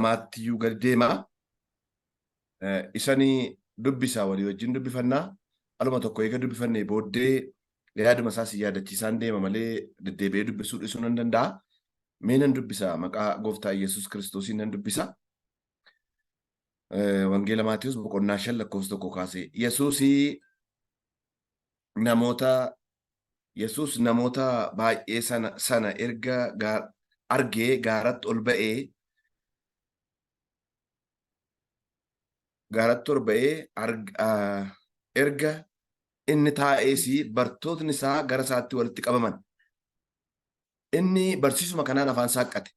Lamaatti iyyuu gadi deema. Isanii dubbisa, walii wajjin dubbifannaa. Aluma tokko eega dubbifannee booddee yaaduma isaas yaadachiisaan deema malee deddeebi'ee dubbisuu dhiisuu nan danda'a. Mee nan dubbisa, maqaa gooftaa Yesuus Kiristoosiin nan dubbisa. Wangeela Maatiyus boqonnaa 5 lakkoofsa 1 kaasee. Yesuus namoota baay'ee sana erga argee gaaratti ol ba'ee erga inni taa'ees bartootni isaa gara isaatti walitti qabaman. Inni barsiisuma kanaan afaan saaqqate.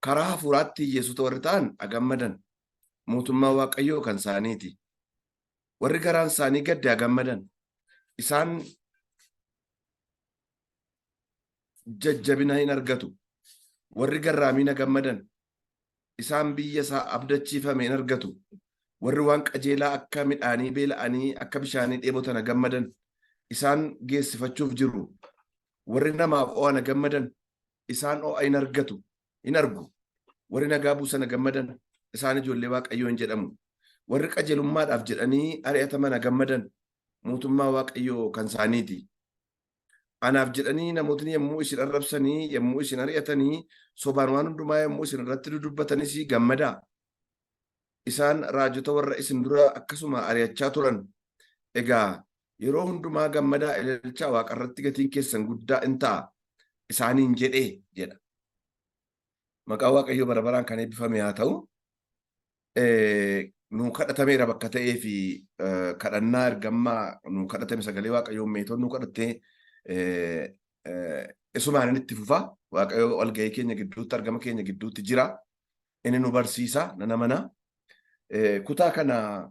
Karaa hafuuraatti hiyyeessota warri ta'an agammadan. Mootummaa Waaqayyoo kan isaaniiti. Warri garaan isaanii gadde agammadan. Isaan jajjabina hin argatu. Warri garraamiin agammadan. Isaan biyya isaa abdachiifame hin argatu. Warri waan qajeelaa akka midhaanii beela'anii akka bishaanii dheebotan agammadan. Isaan geessifachuuf jiru. Warri namaaf o'an agammadan. Isaan o'a hin argatu, hin argu. Warri nagaa buusan agammadan. Isaan ijoollee Waaqayyoo hin jedhamu. Warri qajeelummaadhaaf jedhanii ari'ataman agammadan. Mootummaa Waaqayyoo kan isaaniiti. Anaaf jedhanii namootni yommuu isin arrabsanii, yommuu isin ari'atanii, sobaan waan hundumaa yommuu isin irratti dudubbatanis gammadaa. Isaan raajota warra isin dura akkasuma ari'achaa turan. Egaa yeroo hundumaa gammadaa ililchaa, waaqarratti gatiin keessan guddaa in ta'a isaaniin jedhee jedha. Maqaa Waaqayyoo bara baraan kan eebbifame haa ta'u. Nuu kadhatameera bakka ta'ee fi kadhannaa ergammaa nuu kadhatame, sagalee Waaqayyoo meetoon nuu kadhattee isumaan itti fufa. Waaqayyo walgahii keenya gidduutti, argama keenya gidduutti jira. Inni nu barsiisa, nan amana. Kutaa kana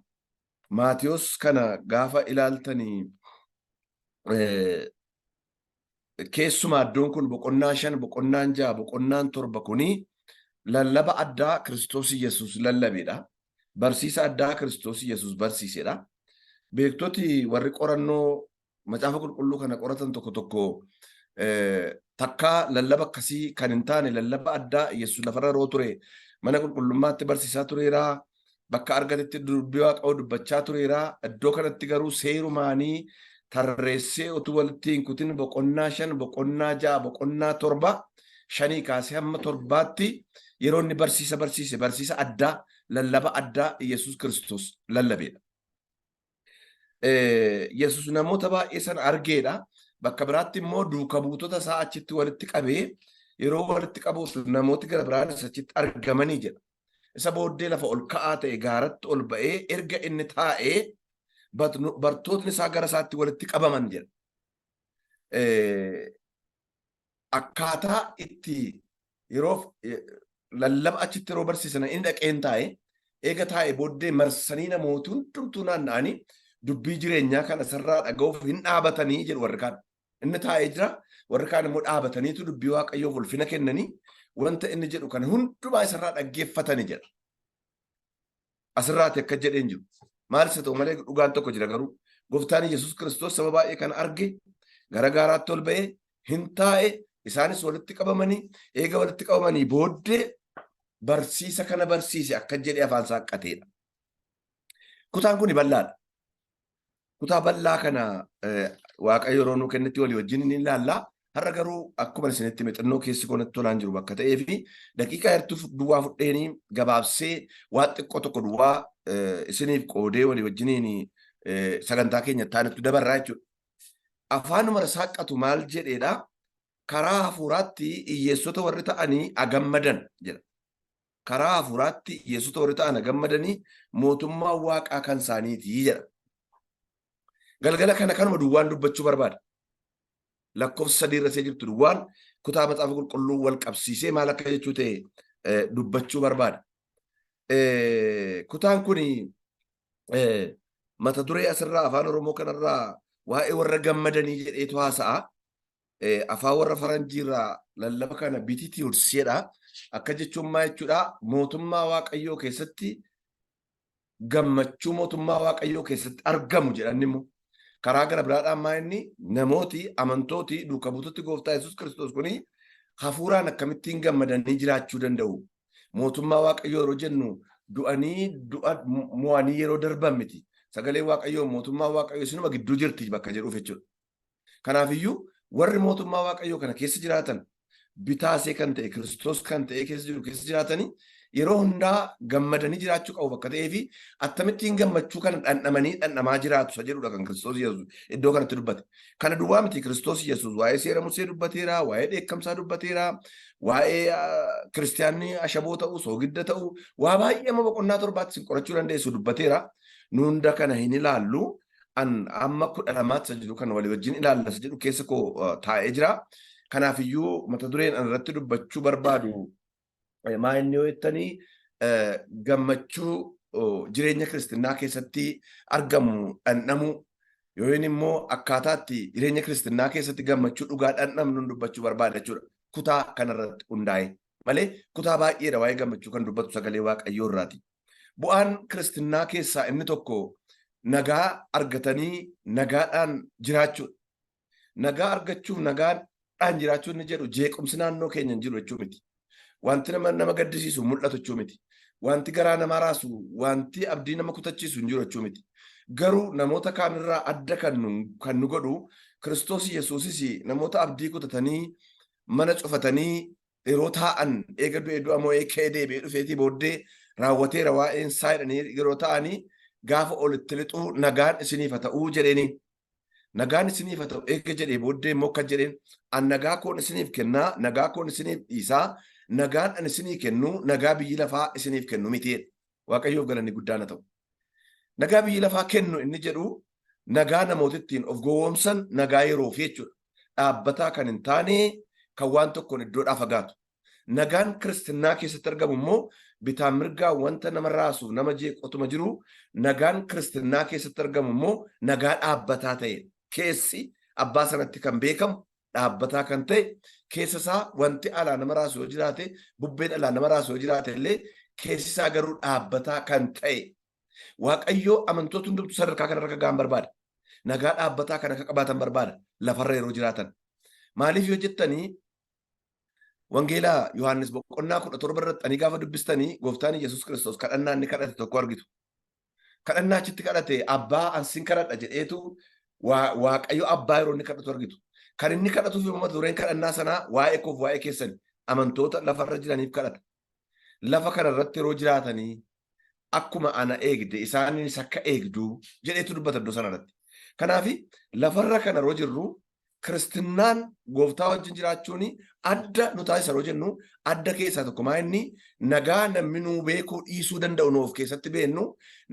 Maatiyos kana gaafa ilaaltanii, keessumaa iddoon kun boqonnaa 5, boqonnaan 6, boqonnaan 7 kuni lallaba addaa Kiristoos Yesuus lallabedha. Barsiisa addaa Kiristoos Yesuus barsiisedha. Beektoti warri qorannoo macaafa qulqulluu kana qoratan tokko tokko takkaa lallaba akkasii kan hin taane, lallaba addaa Yesuus lafarra yeroo ture mana qulqullummaatti barsiisaa tureera. Bakka argatetti dubbii Waaqayyoo dubbachaa tureera. Iddoo kanatti garuu seerumaanii tarreessee utuu walitti hin kutin boqonnaa 5, boqonnaa 6, boqonnaa 7, 5 kaasee hamma 7tti yeroo inni barsiisa barsiise, barsiisa addaa, lallaba addaa Yesuus Kiristoos lallabedha. Yesuus namoota baay'ee sana argeedha. Bakka biraatti immoo duuka buutota isaa achitti walitti qabee, yeroo walitti qabuuf namooti gara biraanis achitti argamanii jedha. Isa booddee lafa ol ka'aa ta'e gaaratti ol ba'ee erga inni taa'ee bartootni isaa gara isaatti walitti qabaman jedha. Akkaataa itti yeroo lallaba achitti yeroo barsiisan inni dhaqeen taa'e, eega taa'e booddee marsanii namooti hundumtuu naanna'anii dubbii jireenyaa kana sirraa dhaga'uuf hin dhaabatanii jedhu warri kaan. Inni taa'ee jira, warri kaan immoo dhaabataniitu dubbii Waaqayyoof ulfina kennanii wanta inni jedhu kana hundumaa isarraa dhaggeeffatanii jedha. Asirraati akka jedheen jiru. Maalis haa ta'u malee dhugaan tokko jira garuu. Gooftaan Yesuus Kiristoos saba baay'ee kana arge, gara gaaraatti ol ba'ee hin taa'e, isaanis walitti qabamanii, eega walitti qabamanii booddee barsiisa kana barsiise akka jedhee afaan saaqqateedha. Kutaan kun bal'aadha. Kutaa bal'aa kana Waaqayyo yeroo nuu kennetti walii wajjin ni ilaalla. Har'a garuu akkuma isinitti hime xinnoo keessi koo natti tolaan jiru bakka ta'ee fi daqiiqaa hedduu duwwaa fudheenii gabaabsee waan xiqqoo tokko duwwaa isiniif qoodee walii wajjiniin sagantaa keenya itti aanutti dabarraa jechuudha. Afaanuma saaqqatu maal jedheedha? Karaa hafuuraatti hiyyeessota warri ta'anii agammadan jedha. Karaa hafuuraatti hiyyeessota warri ta'an gammadanii, mootummaan waaqaa kan isaaniiti jedha. Galgala kana kanuma duwwaan dubbachuu barbaada. Lakkoofsa 3 irra ishee jirtu duwwaan kutaa macaafa qulqulluu wal qabsiisee maal akka jechuu ta'e dubbachuu barbaada. Kutaan kun mata duree asirraa afaan Oromoo kanarraa waa'ee warra gammadanii jedheetu haasa'a. Afaan warra faranjiirraa lallaba kana Beatitudes jedha. Akka jechuun maal jechuudha? Mootummaa Waaqayyoo keessatti gammachuu mootummaa Waaqayyoo keessatti argamu jedhan immoo. Karaa gara biraadhaan maa inni namooti, amantooti, duuka buutoti gooftaa Yesuus Kiristoos kuni hafuuraan akkamittiin gammadanii jiraachuu danda'u? Mootummaa Waaqayyoo yeroo jennu du'anii du'a mo'anii yeroo darban miti. Sagalee Waaqayyoo mootummaa Waaqayyoo isinuma gidduu jirti bakka jedhuuf jechuudha. Kanaafiyyuu warri mootummaa Waaqayyoo kana keessa jiraatan, bitaasee kan ta'e Kiristoos kan ta'e keessa jiru keessa jiraatanii, yeroo hundaa gammadanii jiraachuu qabu bakka ta'ee fi akkamittiin gammachuu kana dhandhamanii dhandhamaa jiraatu isa jedhudha kan Kiristoos Yesuus iddoo kanatti dubbate. Kana duwwaa miti. Kiristoos Yesuus waa'ee seera Musee dubbateera, waa'ee dheekkamsaa dubbateera, waa'ee kiristiyaanni ashaboo ta'uu, soogidda ta'uu, waa baay'ee amma boqonnaa 7tti isin qorachuu dandeessu dubbateera. Nu hunda kana hin ilaallu. An amma 12tti isa jiru kan walii wajjin ilaalla isa jedhu keessa koo taa'ee jira. Kanaafiyyuu mata dureen an irratti dubbachuu barbaadu maa inni yoo jettanii, gammachuu jireenya kiristinnaa keessatti argamu dhandhamuu yookiin immoo akkaataatti jireenya kiristinnaa keessatti gammachuu dhugaa dhandhamnu dubbachuu barbaada jechuudha. Kutaa kanarratti hundaa'e malee kutaa baay'eedha waa'ee gammachuu kan dubbatu sagalee Waaqayyoo irraati. Bu'aan kiristinnaa keessaa inni tokko nagaa argatanii nagaadhaan jiraachuudha. Nagaa argachuuf nagaadhaan jiraachuu inni jedhu jeequmsi naannoo keenya hin jiru jechuu miti. Wanti nama gaddisiisu mul'atu jechuu miti. Wanti garaa namaa raasu, wanti abdii nama kutachiisu hin jiru jechuu miti. Garuu namoota kaanirraa adda kan nu godhu, Kiristoos Yesuusis namoota abdii kutatanii mana cufatanii yeroo taa'an, eega du'e du'a mo'ee ka'ee deebi'ee dhufeetii booddee raawwateera waa'een isaa jedhanii yeroo ta'anii, gaafa olitti lixuu "Nagaan isiniif haa ta'uu" jedheeni. "Nagaan isiniif haa ta'u" eega jedhee booddee immoo akka jedheen, "An nagaa koon isiniif kennaa, nagaa koon isiniif dhiisaa, nagaan an isinii kennu nagaa biyyi lafaa isiniif kennu miti." Waaqayyoof galanni guddaan haa ta'u. Nagaa biyyi lafaa kennu inni jedhu nagaa namoota ittiin of gowwoomsan, nagaa yeroofi jechuudha. Dhaabbataa kan hin taane, kan waan tokkoon iddoodhaa fagaatu. Nagaan kiristinnaa keessatti argamu immoo bitaan mirgaa wanta nama raasuuf nama jeeqotuma jiru, nagaan kiristinnaa keessatti argamu immoo nagaa dhaabbataa ta'e, keessi abbaa sanatti kan beekamu, dhaabbataa kan ta'e, keessa isaa wanti alaa nama raasu yoo jiraate, bubbeen alaa nama raasu yoo jiraate illee, keessi isaa garuu dhaabbataa kan ta'e. Waaqayyoo amantoota hundumtu sadarkaa kanarra akka ga'an barbaada. Nagaa dhaabbataa kan akka qabaatan barbaada lafarra yeroo jiraatan. Maaliif yoo jettanii, Wangeelaa Yohaannis boqonnaa 17 irratti ani gaafa dubbistanii, gooftaan Yesuus Kiristoos kadhannaa inni kadhate tokko argitu. Kadhannaa achitti kadhate, "Abbaa, an sin kadhadha" jedheetu Waaqayyo abbaa yeroo inni kadhatu argitu. Kan inni kadhatuuf immoo mata dureen kadhannaa sanaa waa'ee koof waa'ee keessan amantoota lafarra jiraniif kadhata. Lafa kana irratti yeroo jiraatanii akkuma ana eegde isaanis akka eegdu jedheetu dubbata iddoo sanarratti. Kanaaf lafarra kana yeroo jirru kiristinnaan gooftaa wajjin jiraachuun adda nu taasisa yeroo jennu, adda keessaa tokko maa inni nagaa namni nuu beekuu dhiisuu danda'u nu of keessatti beennu,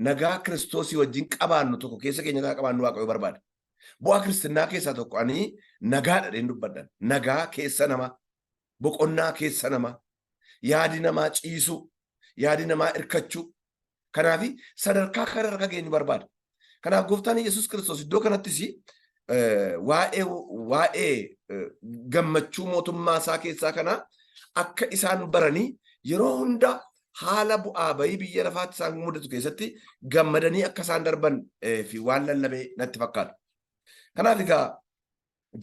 nagaa Kiristoosii wajjin qabaannu tokko keessa keenya akka qabaannu Waaqayyo barbaada. Bu'aa kiristinnaa keessaa tokko ani nagaa dhadheen dubbadhan. Nagaa keessa nama, boqonnaa keessa nama, yaadi namaa ciisuu, yaadi namaa irkachuu. Kanaaf sadarkaa kana irra geenyu barbaada. Kanaaf gooftaan Yesuus Kiristoos iddoo kanattis waa'ee gammachuu mootummaa isaa keessaa kana akka isaan baranii yeroo hunda haala bu'aa bayii biyya lafaatti isaan mudatu keessatti gammadanii akka isaan darban fi waan lallabee natti fakkaata. Kanaaf egaa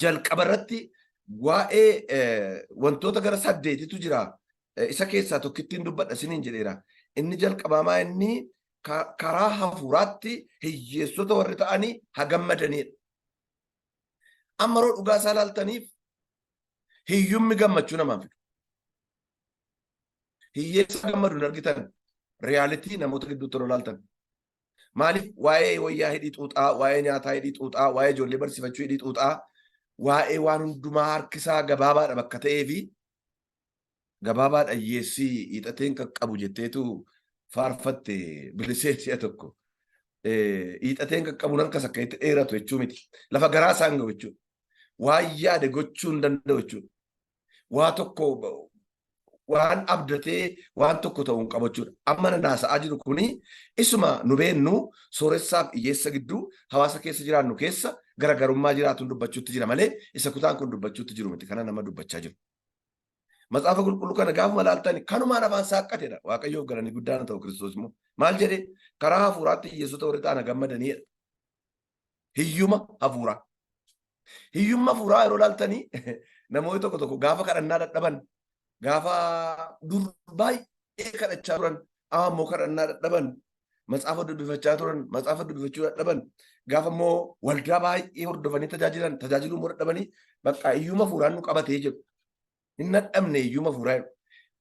jalqaba irratti waa'ee wantoota gara saddeetitu jira. Isa keessaa tokkittiin dubbadha isiniin jedheera. Inni jalqabaa maa inni? Karaa hafuuraatti hiyyeessota warri ta'anii haa gammadanidha. Amma yeroo dhugaa isaa ilaaltaniif hiyyummi gammachuu namaan fidu. Hiyyeessa gammadu hin argitan reality namoota gidduutti yeroo ilaaltan. Maaliif? Waa'ee wayyaa hidhii xuuxaa, waa'ee nyaataa hidhii xuuxaa, waa'ee ijoollee barsiifachuu hidhii xuuxaa, waa'ee waan hundumaa harkisaa gabaabaadha bakka ta'ee fi gabaabaadha. Hiyyeessi hiixateen qaqqabu jetteetu faarfatte bilisee si'a tokko. Hiixateen qaqqabuun harkas akka itti dheeratu jechuu miti. Lafa garaa isaan gahu jechuudha. Waan yaade gochuu hin danda'u jechuudha. Waa tokko waan abdatee waan tokko ta'uu hin qabu jechuudha. Amma na naasa'aa jiru kuni isuma nu beennu, sooressaaf hiyyeessa gidduu hawaasa keessa jiraannu keessa garaagarummaa jiraatuun dubbachuutti jira malee isa kutaan kun dubbachuutti jiru miti. Kana nama dubbachaa jiru. Macaafa Qulqulluu kana gaafuma laaltani kanumaan afaan saaqqatedha. Waaqayyoof galanii guddaan ta'u. Kiristoos immoo maal jedhee? Karaa hafuuraatti hiyyeessota warri ta'an gammadaniidha. Hiyyuma hafuuraa. Hiyyummaa hafuuraa yeroo laaltanii, namoonni tokko tokko gaafa kadhannaa dadhaban, gaafa dur baay'ee kadhachaa turan, amma immoo kadhannaa dadhaban, matsaafa dubbifachaa turan, matsaafa dubbifachuu dadhaban, gaafa immoo waldaa baay'ee hordofanii tajaajilan, tajaajiluu immoo dadhabanii bakka hiyyuma hafuuraan nu qabatee jedhu. Hin dadhabne hiyyuma hafuuraa jedhu.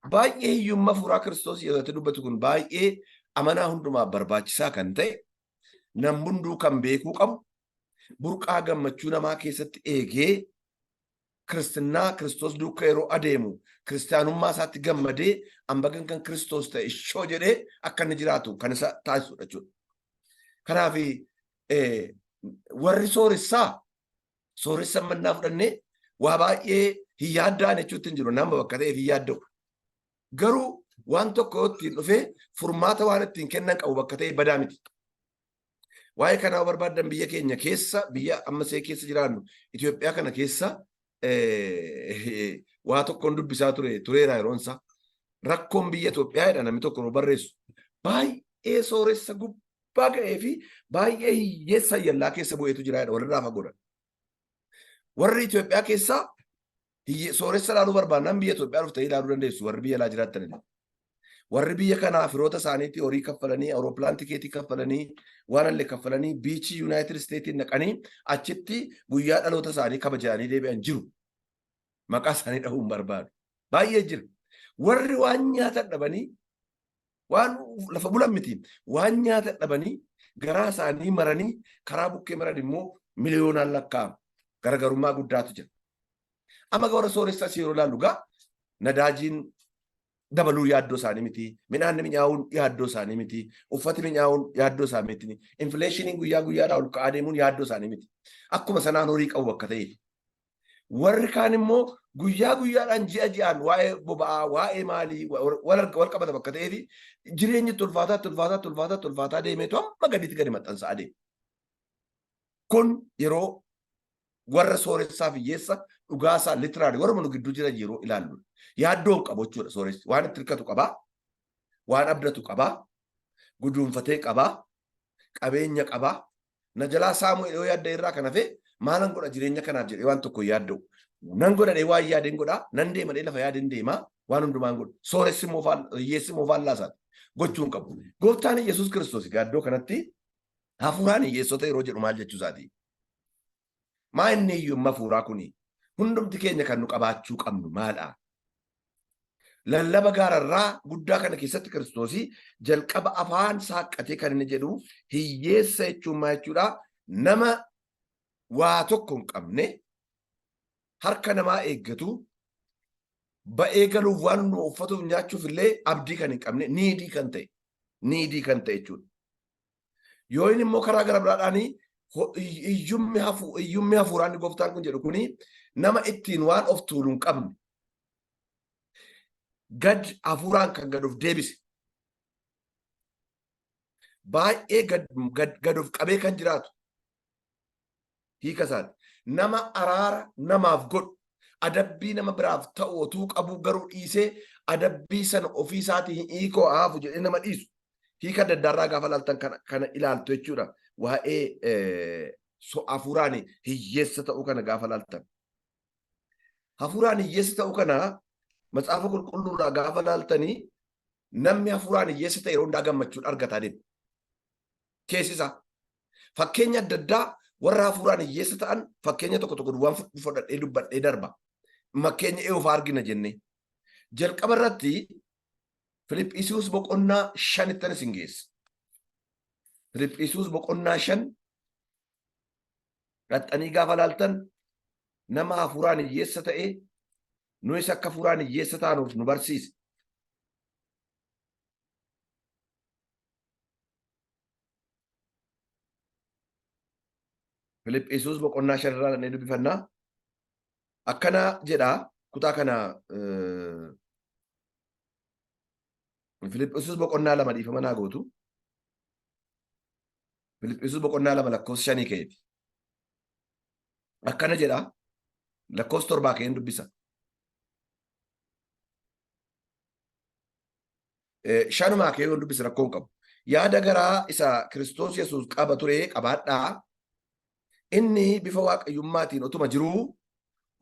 Baay'ee hiyyummaa hafuuraa Kiristoos yeroo dubbatu kun baay'ee amanaa hundumaaf barbaachisaa kan ta'e, namni hunduu kan beekuu qabu, burqaa gammachuu namaa keessatti eegee kiristinnaa Kiristoos duukaa yeroo adeemu kiristaanummaa isaatti gammadee ambagan kan Kiristoos ta'e ishoo jedhee akka inni jiraatu kan isa taasisudha jechuudha. Kanaaf warri sooressaa sooressa mannaa fudhannee waa baay'ee hin yaadda'an jechuutti hin jiru, nama bakka ta'eef hin yaadda'u. Garuu waan tokko yoo ittiin dhufee furmaata waan ittiin kennan qabu bakka ta'e badaa miti. Waa'ee kanaa barbaaddan biyya keenya keessa, biyya ammasee keessa jiraannu Itoophiyaa kana keessa waa tokkoon dubbisaa tureera yeroon isaa. Rakkoon biyya Itoophiyaa jedha namni tokko yeroo barreessu. Baay'ee sooressa gubbaa ga'ee fi baay'ee hiyyeessa yallaa keessa bu'eetu jira jedha, walirraa fagoodha. Warri Itoophiyaa keessaa sooressa ilaaluu barbaannaan biyya Itoophiyaa dhuftanii ilaaluu dandeessu warri biyya alaa jiraattanillee. Warri biyya kanaa firoota isaaniitti horii kaffalanii, awuroopilaan tikeetii kaffalanii, waan illee kaffalanii biichii Yuunaayitid Isteetiin naqanii achitti guyyaa dhaloota isaanii kabajanii deebi'an jiru. Maqaa isaanii dhahuu hin barbaadu. Baay'ee jira. Warri waan nyaatan dhabanii, waan lafa bulan miti, waan nyaatan dhabanii garaa isaanii maranii karaa bukkee maran immoo miliyoonaan lakkaa'amu. Garaagarummaa guddaatu jira. Amma warra sooressaa yeroo ilaallu gaa nadaajiin dabaluu yaaddoo isaanii miti, midhaan mi'aawuun yaaddoo isaanii miti, uffati mi'aawuun yaaddoo isaanii miti, infleeshiniin guyyaa guyyaadhaa ol ka'aa deemuun yaaddoo isaanii miti. Akkuma sanaan horii qabu akka ta'eef. Warri kaan immoo guyyaa guyyaadhaan ji'a ji'aan waa'ee boba'aa, waa'ee maalii wal qabata bakka ta'eef jireenyi itti ulfaataa, itti ulfaataa, itti ulfaataa, itti ulfaataa deemeetu hamma gadiitti gadi maxxansaa adeema. Kun yeroo warra sooressaa fi hiyyeessa dhugaasaa litiraali warra nu gidduu jiran yeroo ilaallu yaaddoo hin qabu jechuudha. Sooressi waan itti hirkatu qabaa, waan abdatu qabaa, guduunfatee qabaa, qabeenya qabaa, na jalaa saamuu yoo yaadda irraa kan hafe maalan godha jireenya kanaaf jedhee waan tokko hin yaadda'u. Nan godha dhee waan yaadeen godhaa, nan deema dhee lafa yaadeen deemaa, waan hundumaan godhu. Sooressi immoo hiyyeessi immoo faallaa isaati gochuu hin qabu. Gooftaan Yesuus Kiristoos egaa iddoo kanatti hafuuraan hiyyeessota yeroo jedhu maal jechuu isaati? Maa inni hiyyummaa hafuuraa kuni hundumti keenya kan nu qabaachuu qabnu maadha? Lallaba gaararraa guddaa kana keessatti Kiristoosii jalqaba afaan saaqqatee kan inni jedhu hiyyeessa jechuun maal jechuudha? Nama waa tokko hin qabne, harka namaa eeggatu, ba'ee galuuf waan nu uffatuuf nyaachuuf illee abdii kan hin qabne, niidii kan ta'e, niidii kan ta'e jechuudha. Yoo inni immoo karaa gara biraadhaan hiyyummi hafuuraa inni gooftaan kun jedhu kuni nama ittiin waan of tuulu hin qabne, gad hafuuraan kan gad of deebise, baay'ee gad of qabee kan jiraatu hiika isaati. Nama araara namaaf godhu, adabbii nama biraaf ta'u otuu qabu garuu dhiisee adabbii sana ofii isaatii hin hiikoo haafu jedhee nama dhiisu. Hiika adda addaarraa gaafa ilaaltan kana ilaaltu jechuudha. Waa'ee hafuuraan hiyyeessa ta'uu kana gaafa ilaaltan. Hafuuraan hiyyeessa ta'uu kana macaafa qulqulluurraa gaafa ilaaltanii namni hafuuraan hiyyeessa ta'e yeroo hundaa gammachuun argataa deema. Keessi isaa. Fakkeenya adda addaa warra hafuuraan hiyyeessa ta'an fakkeenya tokko tokko duwwaan fudhadhee dubbadhee darba. Fakkeenya eeyyuu argina jennee. Jalqaba irratti Filiphisius boqonnaa 5ttan isin geessa. Filiphisius boqonnaa 5 dhaxxanii gaafa laaltan nama hafuuraan hiyyeessa ta'e nuyis akka hafuuraan hiyyeessa taanuuf nu barsiise. Filiphisius boqonnaa 5 irraa dhaqnee dubbifannaa. Akkana jedha kutaa kana, Filiphisius boqonnaa 2, dhiifama naa gootu. Filiphisius boqonnaa 2 lakkoofsa 5 ka'eeti. Akkana jedha, lakkoofsa 7 ka'een dubbisa. 5maa ka'ee yoon dubbisa rakkoo hin qabu. Yaada garaa isa Kiristoos Yesuus qaba ture qabaadhaa. Inni bifa waaqayyummaatiin otuma jiruu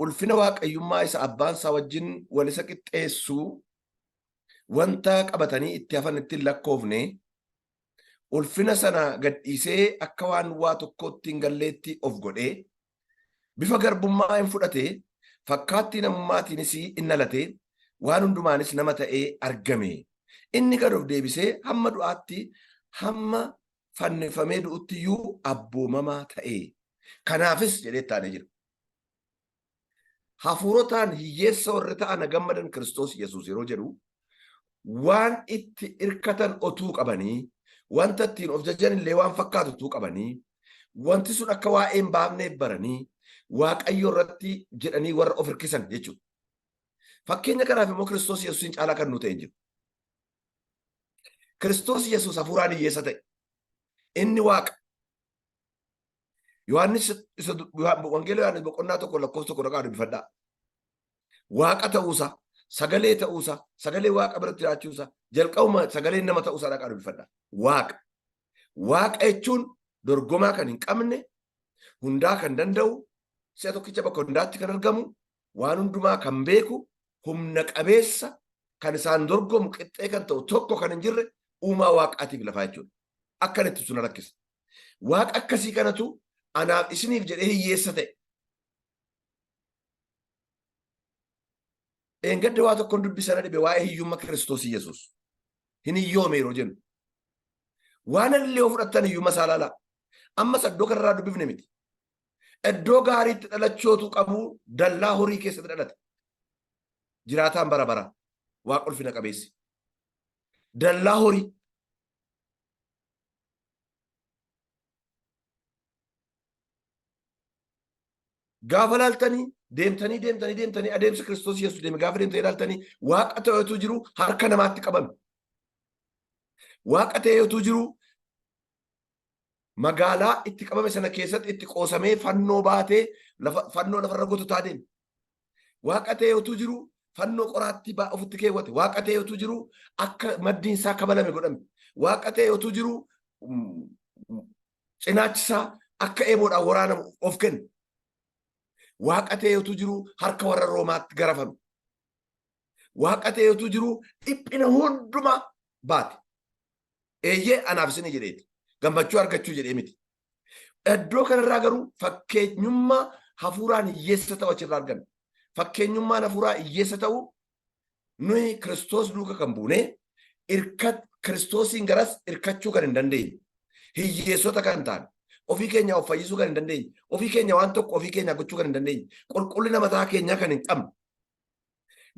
ulfina waaqayyummaa isa abbaan isaa wajjin wal isa qixxeessu wanta qabatanii itti hafan itti hin lakkoofne, ulfina sana gadhiisee akka waan waa tokkootti hin galleetti of godhee, bifa garbummaa in fudhate, fakkaattii namummaatiinis in dhalate, waan hundumaanis nama ta'ee argame. Inni gad of deebisee hamma du'aatti, hamma fannifamee du'utti iyyuu abboomamaa ta'e. Kanaafis jedhee itti aanee jira. Hafuurotaan hiyyeessa warri ta'an ha gammadan Kiristoos Yesuus yeroo jedhu waan itti irkatan otuu qabanii, wanta ittiin of jajan illee waan fakkaatu otuu qabanii, wanti sun akka waa'ee hin baafneef baranii Waaqayyo irratti jedhanii warra of hirkisan jechuudha. Fakkeenya kanaaf immoo Kiristoos Yesuusiin caalaa kan nu ta'e hin jiru. Kiristoos Yesuus hafuuraan hiyyeessa ta'e. Inni Waaqa. Yohaannis isa Wangeela Yohaannis boqonnaa 1 lakkoofsa 1 dhaqaa dubbifadhaa. Waaqa ta'uusaa, sagalee ta'uusaa, sagalee Waaqa biratti jiraachuusaa, jalqabuma sagaleen nama ta'uusaa dhaqaa dubbifadhaa. Waaqa. Waaqa jechuun dorgomaa kan hin qabne, hundaa kan danda'u, si'a tokkicha bakka hundaatti kan argamu, waan hundumaa kan beeku, humna qabeessa, kan isaan dorgomu qixxee kan ta'u tokko kan hin jirre uumaa waaqaatiif lafaa jechuudha. Akkan itti ibsu na rakkisa. Waaqa akkasii kanatu anaaf isiniif jedhee hiyyeessa ta'e. Dheengadda waa tokkon dubbisa na dhibe waa'ee hiyyumma Kiristoos Yesuus. Hin hiyyoome yeroo jennu. Waan illee yoo fudhattan hiyyumma isaa ilaalaa. Ammas iddoo kanarraa dubbifne miti. Iddoo gaariitti dhalachootu qabu dallaa horii keessatti dhalate. Jiraataan bara bara. Waaqa ulfina qabeessi. Dallaa horii. Gaafa laaltanii deemtanii deemtanii deemtanii adeemsa Kiristoos Yesuus deeme gaafa deemtanii ilaaltanii waaqa ta'etu jiru harka namaatti qabame. Waaqa ta'etu jiru magaalaa itti qabame sana keessatti itti qoosamee fannoo baatee lafa fannoo lafarra gototaa deeme. Waaqa ta'ee utuu jiru fannoo qoraattii ofitti keewwate. Waaqa ta'ee utuu jiru akka maddiin isaa kabalame godhame. Waaqa ta'ee utuu jiru cinaachi isaa akka eeboodhaan waraanamu of kenne. Waaqa ta'ee utuu jiru harka warra Roomaatti garafame. Waaqa ta'ee utuu jiru dhiphina hundumaa baate. Eeyyee anaaf isinii jedheeti. Gammachuu argachuu jedhee miti. Iddoo kanarraa garuu fakkeenyummaa hafuuraan hiyyeessa ta'u achirraa arganna. Fakkeenyummaan hafuuraa hiyyeessa ta'u nuyi Kiristoos duuka kan buune Kiristoosiin garas irkachuu kan hin dandeenye. Hiyyeessota kan taane. Ofii keenya of fayyisuu kan hin dandeenye. Ofii keenya waan tokko ofii keenya gochuu kan hin dandeenye. Qulqullina mataa keenyaa kan hin qabne.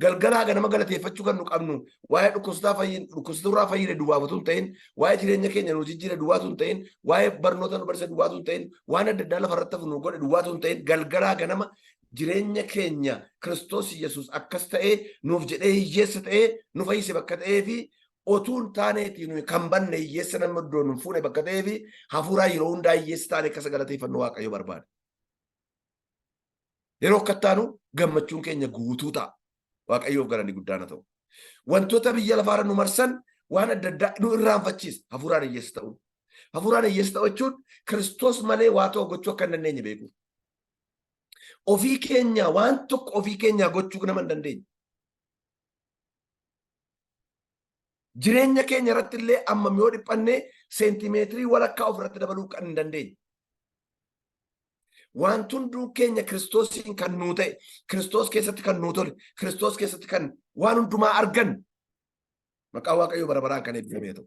Galgalaa ganama galateeffachuu kan nu qabnu waa'ee dhukkubsataa fayyin dhukkubsaturraa fayyine duwwaaf utuu hin ta'in, waa'ee jireenya keenya nu jijjiire duwwaa utuu hin ta'in, waa'ee barnoota nu barsiise duwwaa utuu hin ta'in, waan adda addaa lafa irratti hafu nu godhe duwwaa utuu hin ta'in, galgalaa ganama jireenya keenya Kiristoos Yesuus akkas ta'ee nuuf jedhee hiyyeessa ta'ee nu fayyise bakka ta'ee fi otuu hin taaneetii nuyi kan banne hiyyeessa nama iddoo nu fuune bakka ta'ee fi hafuuraa yeroo hundaa hiyyeessa taane akkasa galateeffannu Waaqayyo barbaada. Yeroo akka taanu gammachuun keenya guutuu ta'a. Waaqayyoof galanni guddaan haa ta'u. Wantoota biyya lafaarra nu marsan waan adda addaa nu irraanfachiisa. Hafuuraan hiyyeessa ta'uun. Hafuuraan hiyyeessa ta'u jechuun Kiristoos malee waa tokko gochuu akka hin dandeenye beekuu. Ofii keenya waan tokko ofii keenyaa gochuu nama hin dandeenye. Jireenya keenya irratti illee ammam yoo dhiphanne seentimeetirii walakkaa ofirratti dabaluu kan hin dandeenye. Wanti hunduu keenya Kiristoosiin kan nuu ta'e, Kiristoos keessatti kan nuu tole, Kiristoos keessatti kan waan hundumaa argan maqaa Waaqayyoo bara baraan kan eebbifame ta'u.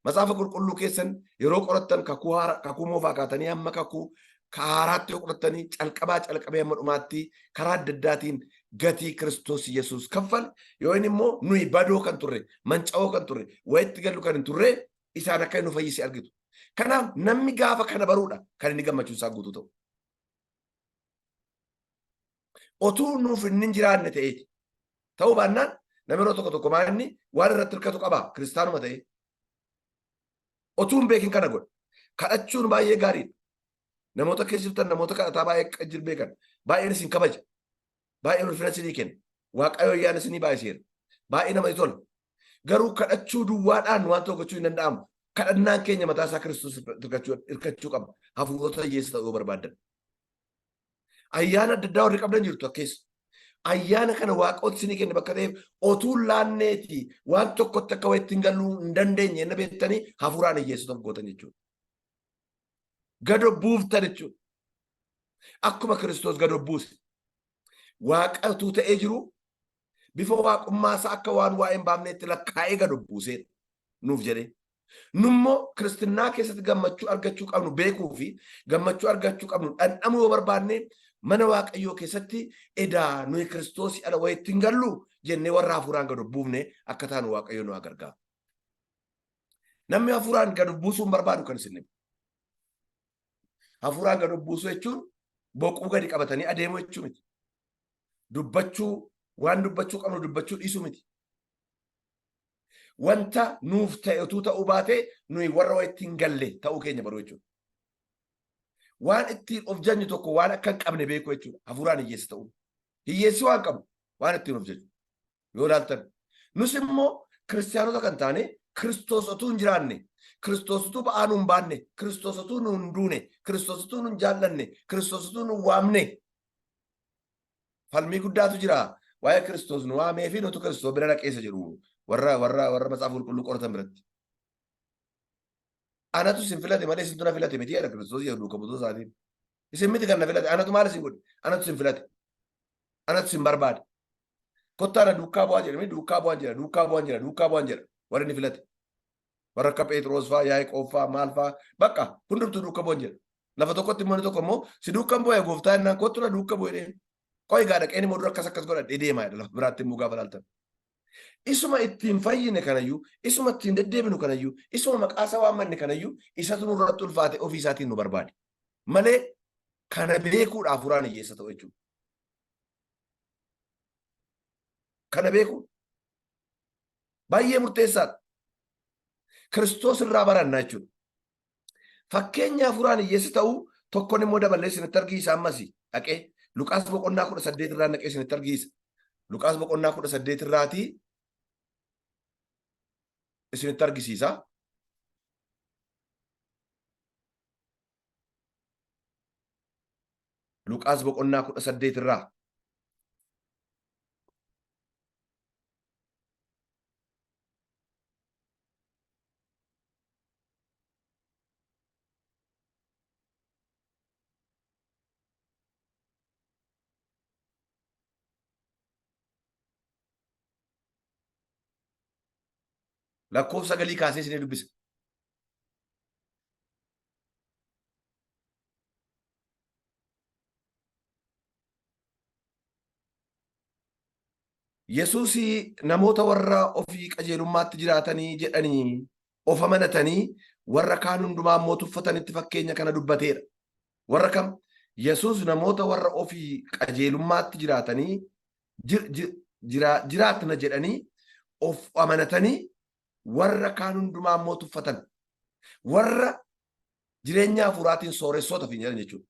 Macaafa qulqulluu keessan yeroo qorattan kakuu haara kakuu moofaa kaatanii hamma kakuu haaraatti yoo qorattanii calqabaa calqabee hamma dhumaatti karaa adda addaatiin gatii Kiristoos Yesuus kaffale yoo inni immoo nuyi badoo kan turre manca'oo kan turre wayitti gallu kan hin turre isaan akka inni nu fayyise argitu. Kanaaf namni gaafa kana baruudha kan inni gammachuun isaa guutuu ta'u. Otuu nuuf inni hin jiraanne ta'eeti. Ta'uu baannaan namni yeroo tokko tokko maal inni waan irratti hirkatu qaba kiristaanuma ta'ee. Otuu hin beekin kana godha. Kadhachuun baay'ee gaariidha. Namoota keessa jirtan namoota kadhataa baay'ee jir beekan. Baay'een isin kabaja. Baay'een ulfina isinii kenna. Waaqayyo ayyaana isinii baay'iseera. Baay'ee namatti tola. Garuu kadhachuu duwwaadhaan waan tokko gochuu hin danda'amu. Kadhannaan keenya mataa isaa Kiristoos hirkachuu qaba. Hafuurota hiyyeessa ta'uu yoo barbaaddan. Ayyaana adda addaa warri qabdan jirtu akkeessa. Ayyaana kana Waaqootti isinii kenne bakka ta'eef otuu laanneeti waan tokkotti akka wayitti hin galuu hin dandeenye inni beektanii hafuuraan hiyyeessota of gootan jechuudha. Gad of buuftan jechuudha. Akkuma Kiristoos gad of buuse. Waaqa utuu ta'ee jiru bifa waaqummaa isaa akka waan waa'ee hin baafneetti lakkaa'ee gad of buuseedha nuuf jedhee. Nummoo kiristinnaa keessatti gammachuu argachuu qabnu beekuu fi gammachuu argachuu qabnu dhandhamuu yoo barbaanne mana Waaqayyoo keessatti edaa nuyi Kiristoosii ala wayitti hin gallu jennee warra hafuuraan gad of buufne akka taanu Waaqayyo nu haa gargaaru. Namni hafuuraan gad of buusuu hin barbaadu kan isin dhibu. Hafuuraan gad of buusuu jechuun boquu gadi qabatanii adeemuu jechuu miti. Dubbachuu waan dubbachuu qabnu dubbachuu dhiisuu miti. Wanta nuuf ta'e utuu ta'uu baatee nuyi warra wayitti hin galle ta'uu keenya baruu jechuudha. Waan ittiin of jajnu tokko waan akka hin qabne beekuu jechuudha. Hafuuraan hiyyeessa ta'uu. Hiyyeessi waan qabu waan ittiin of jaju. Yoo ilaaltan. Nus immoo kiristiyaanota kan taane Kiristoos utuu hin jiraanne, Kiristoos utuu ba'aa nu hin baanne, Kiristoos utuu nu hin duune, Kiristoos utuu nu hin jaallanne, Kiristoos utuu nu hin waamne. Falmii guddaatu jira. Waa'ee Kiristoos nu waamee fi nutu Kiristoos bira dhaqeessa jedhu warra macaafa qulqulluu qoratan biratti. Anatu isin filate malee isintu na filate miti jedha Kiristoos jedhu duuka buutota isaatiin. Isin miti kan na filate anatu maal isin godhe? Anatu isin filate. Anatu isin barbaade. Kottaa na duukaa bu'aa jedhamee duukaa bu'aan jira, duukaa bu'aan jira, duukaa bu'aan jira. Warri inni filate. Warra akka Phexros fa'aa, Yaaqoob fa'aa, maal fa'aa bakka hundumtuu duukaa bu'an jira. Lafa tokkotti immoo inni tokko immoo si duukaan bu'ee gooftaa jennaan kottu na duukaa bu'ee deema. Qoy gaa dhaqeen immoo dura akkas akkas godhadhee deemaa jedha lafa biraatti immoo gaafa laaltan. Isuma ittiin fayyine kanayyuu, isuma ittiin deddeebinu kanayyuu, isuma maqaa isaa waammanne kanayyuu isatu nurratti ulfaate ofii isaatiin nu barbaade. Malee kana beekuudhaaf hafuuraan hiyyeessa ta'u jechuudha. Kana beekuun baay'ee murteessaadha. Kiristoos irraa baranna jechuudha. Fakkeenya hafuuraan hiyyeessa ta'uu tokkoon immoo daballee isinitti argisiisa ammas dhaqee Luqaas boqonnaa 18 irraa dhaqee isinitti argisiisa. Luqaas boqonnaa 18 irraatii isinitti argisiisa. Luqaas boqonnaa 18 irraa. Lakkoofsa sagalii kaasee isinii dubbisa. Yesuus namoota warra ofii qajeelummaatti jiraatanii jedhanii of amanatanii warra kaan hundumaa immoo tuffatanitti fakkeenya kana dubbateera. Warra kam? Yesuus namoota warra ofii qajeelummaatti jiraatanii jiraatna jedhanii of amanatanii warra kaan hundumaa immoo tuffatan. Warra jireenya hafuuraatiin sooressoota ofiin jedhan jechuudha.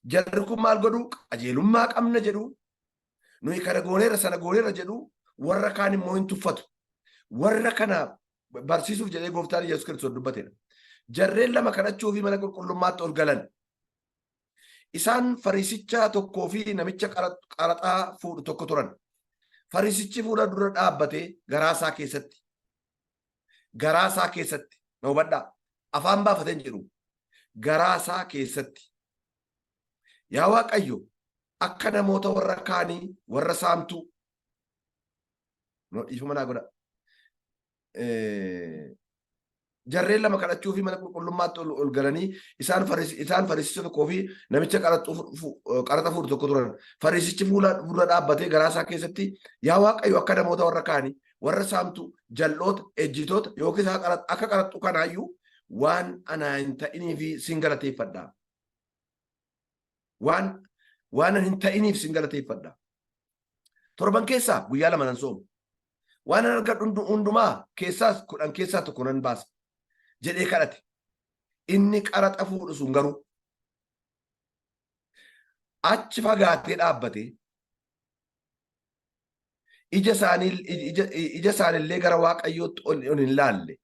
Jarri kun maal godhu? Qajeelummaa qabna jedhu. Nuyi kana gooneerra sana gooneerra jedhu. Warra kaan immoo hin tuffatu. Warra kana barsiisuuf jedhee gooftaan Yesuus Kiristoos dubbateera. Jarreen lama kadhachuu fi mana qulqullummaatti ol galan. Isaan Fariisicha tokkoo fi namicha qaraxaa fuudhu tokko turan. Fariisichi fuula dura dhaabbatee garaa isaa keessatti garaa isaa keessatti na hubadhaa afaan baafatee hin jedhu garaa isaa keessatti yaa Waaqayyo akka namoota warra kaanii warra saamtuu no dhiifama naa godha Jarreen lama kadhachuu fi mana qulqullummaatti ol galanii isaan Fariisicha tokkoo fi namicha qaraxa fuudhu tokko turan. Fariisichi fuula dura dhaabbatee garaa isaa keessatti yaa Waaqayyo akka namoota warra kaanii warra saamtuu, jal'oota, ejjitoota yookiis akka qaraxxuu kanaayyuu waan anaa hin ta'inii fi sin galateeffadha. Waan hin ta'iniif sin galateeffadha. Torban keessaa guyyaa 2 nan sooma. Waan an argadhu hundumaa keessaas 10 keessaa tokko nan baasa jedhee kadhate. Inni qaraxa fuudhu sun garuu achi fagaatee dhaabbatee ija isaanii ija isaanillee gara Waaqayyootti ol hin laalle.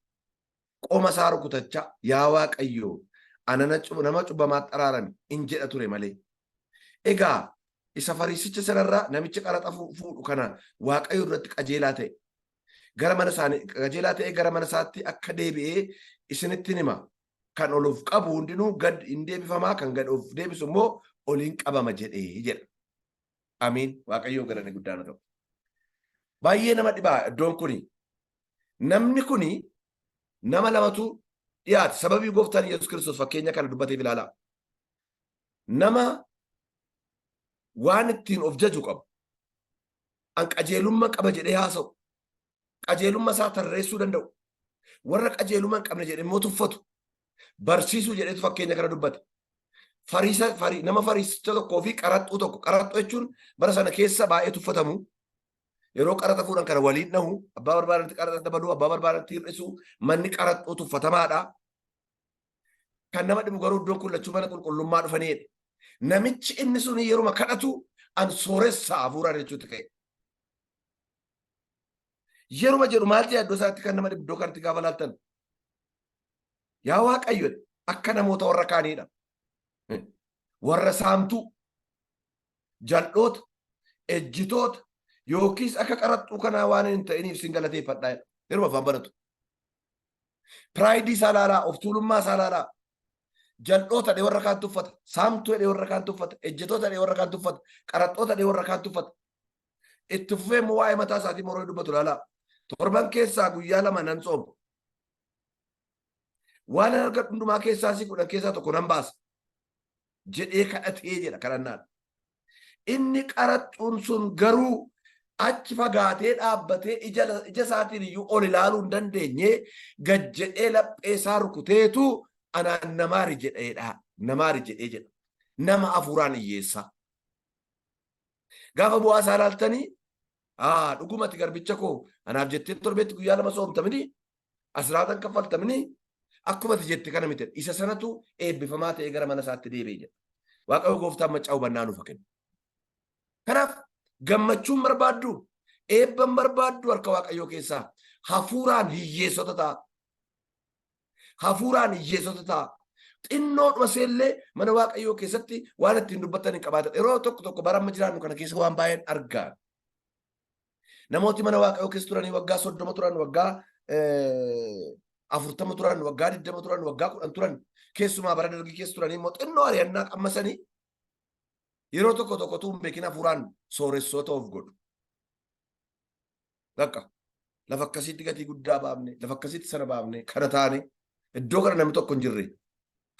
Qoma isaa rukutachaa yaa Waaqayyoo ana nama cubbamaatti araarami in jedha ture malee. Egaa Isa Fariisicha sanarraa namicha qaraxa fuudhu kana Waaqayyo irratti qajeelaa ta'e. Gara mana isaanii qajeelaa ta'e gara mana isaatti akka deebi'ee isinitti hima. Kan ol of qabu hundinuu gad hin deebifamaa, kan gad of deebisu immoo ol hin qabama jedhee jedha. Amiin. Waaqayyoo galanni guddaan haa ta'u. Baay'ee nama dhibaa iddoon kuni. Namni kuni nama lamatu dhiyaate. Sababii gooftaan Yesuus Kiristoos fakkeenya kana dubbateef ilaalaa. Nama waan ittiin of jaju qabu. An qajeelummaa qaba jedhee haasa'u. Qajeelummaa isaa tarreessuu danda'u. Warra qajeelummaa hin qabne jedhee immoo tuffatu. Barsiisuu jedheetu fakkeenya kana dubbate. Fariisa, fari, nama fariisicha tokkoo fi qaraxxuu tokko. Qaraxxuu jechuun bara sana keessa baay'ee tuffatamu. Yeroo qaraxa fuudhan kana waliin dhahu, abbaa barbaadanitti qaraxa dabaluu, abbaa barbaadanitti hir'isu, manni qaraxxuu tuffatamaadha. Kan nama dhibu garuu iddoon kun lachuu mana qulqullummaa dhufaniidha. Namichi inni suni yeruma kadhatu an sooressa hafuuraan jechuutti ka'e. Yeruma jedhu maal jedha iddoo isaatti kan nama dhibu iddoo kanatti gaafa laaltan. Yaa Waaqayyo akka namoota warra kaaniidha. Warra saamtuu, jal'oota, ejjitoota yookiis akka qaraxxuu kanaa waan hin ta'iniif sin galateeffadhaa jedha. Yeruma afaan banatu. Piraayidii isaa laalaa, of tuulummaa isaa laalaa. Jal'oota dhee warra kaan tuffata, saamtuu dhee warra kaan tuffata, ejjitoota dhee warra kaan tuffata, qaraxxoota dhee warra kaan tuffata. Itti fufee immoo waa'ee mataa isaatii moroo dubbatu laalaa. Torban keessaa guyyaa 2 nan tsooma. Waan an argadhu hundumaa keessaa si 10 keessaa tokko nan baasa. Jedhee kadhatee jedha kadhannaan. Inni qaraxxuun sun garuu achi fagaatee dhaabbatee ija ija isaatiin iyyuu ol ilaaluu hin dandeenye gad jedhee laphee isaa rukuteetu anaan namaari jedheedha. Namaari jedhee jedha. Nama hafuuraan hiyyeessaa. Gaafa bu'aa isaa ilaaltanii dhugumati garbicha koo anaaf jettee torbeetti guyyaa 2 soomta miti asiraatan kaffalta miti akkuma ati jette kana miti isa sanatu eebbifamaa ta'ee gara mana isaatti deebi'e jedha. Waaqayyo gooftaan maccaa hubannaa nuuf haa kennu. Kanaaf gammachuun barbaaddu eebban barbaaddu harka Waaqayyoo keessaa hafuuraan hiyyeessota ta'a. Hafuuraan hiyyeessota ta'a. Xinnoodhuma seellee mana Waaqayyoo keessatti waan ittiin dubbattan hin qabaatan. Yeroo tokko tokko bara amma jiraannu kana keessa waan baay'een argaa. Namooti mana Waaqayyoo keessa turanii waggaa 30 turan, waggaa 40 turan, waggaa 20 turan, waggaa 10 turan, keessumaa bara dargii keessa turanii immoo xinnoo ari'annaa qammasanii yeroo tokko tokko utuu hin beekin hafuuraan sooressoota of godhu. Bakka lafa akkasiitti gatii guddaa baafne, lafa akkasiitti sana baafne, kana taane iddoo kana namni tokko hin jirre.